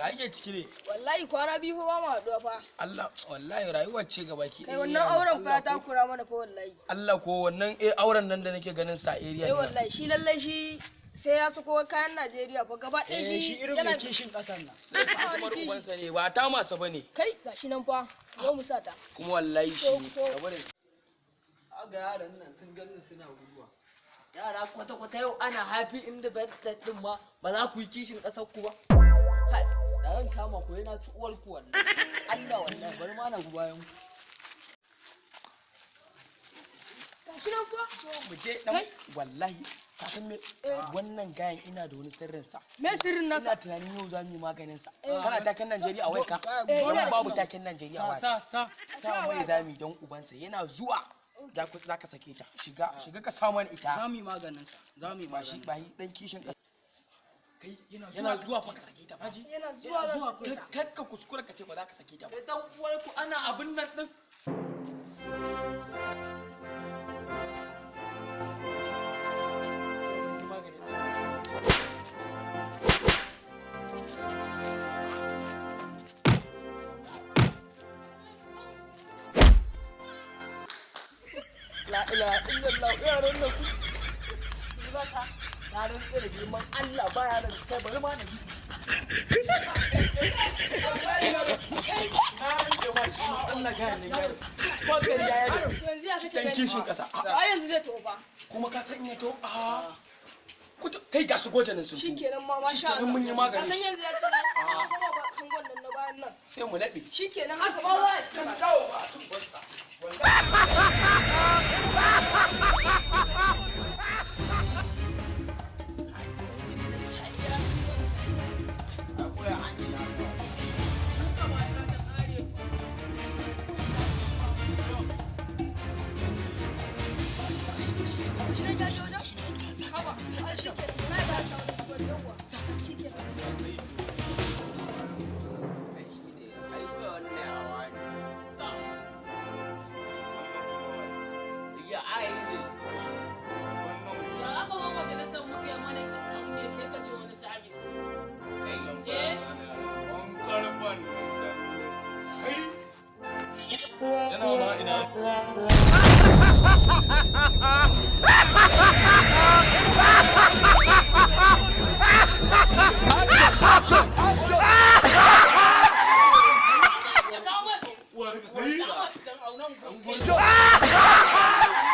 Ya ake ciki ne? Wallahi kwana biyu fa ba mu haɗuwa fa. Allah, wallahi rayuwar ce gaba ki. Kai, wannan auren fa ya takura mana fa wallahi. Allah ko, wannan auren nan da nake ganin sa area Eh ne. wallahi, shi lallai shi sai ya sako kayan Najeriya fa gaba ɗaya. Eh, shi irin yana mai kishin ƙasar nan. Ba wani Kamar kishi. ubansa ne, ba ta masa bane. Kai, gashi nan fa. Zo mu sa ta. Kuma wallahi shi ne. Ko- Gaba da Aga yaran nan sun ganin suna guduwa. Yara kwata-kwata yau ana happy independent din ma ba za ku yi kishin ƙasar ku ba. Kai, da zan kama ku yana ci uwar ku wallahi. Allah wallahi, bari ma na ku bayan ku. Gashi nan fa. So mu je dan wallahi ka san me, wannan gayan ina da wani sirrin sa. Me sirrin Ina nasa? tunanin yau za mu yi maganin sa. Kana taken Najeriya a waika? Eh, Don ina da babu taken Najeriya a waika. Sa sa. Sa mai zami don ubansa yana zuwa. Za ka sake ta. Shiga, shiga ka sa mana ita. Za mu yi maganin sa. Za mu yi Ba shi maganin ba sa. yi dan kishin kasa. Kai, Yana yana zuwa fa ka sake ta. Faji. Yana zuwa zan zuwa sake ta. Kar ka kuskura ka ce ba za ka sake ta ba. Kai, dan uwar ku ana abin nan din. La ilaha illallah, yaran nan su. Ni ba ta. Na rantse da girman Allah ba yaran, kai bari ma na bi. Allah gayan nan yaro. Ba ya ne. Yanzu ya kake Dan gani? kishin kasa. Ai yanzu zai tafi fa. Kuma ka san in ya to a kai ga su goje nan sun to. Shikenan ma, masha Shikenan Allah. mun yi magani. Ka san yanzu ya ce za a koma ba kangon nan na bayan nan. Sai mu laɓe. Shikenan, haka ba za a Kana dawo ba a tubansa. Wallahi. Shi ne ya je wajen? Haba, ai shikenan. Na ba ta wani squad yawwa. Shikenan. Ai shi ne, ai wannan yawa ne. Ya ai ne. Ya aka zo majalisar muka yi mana kinkan ne, sai ka ce wani sabis. Eh? Yana ma ina.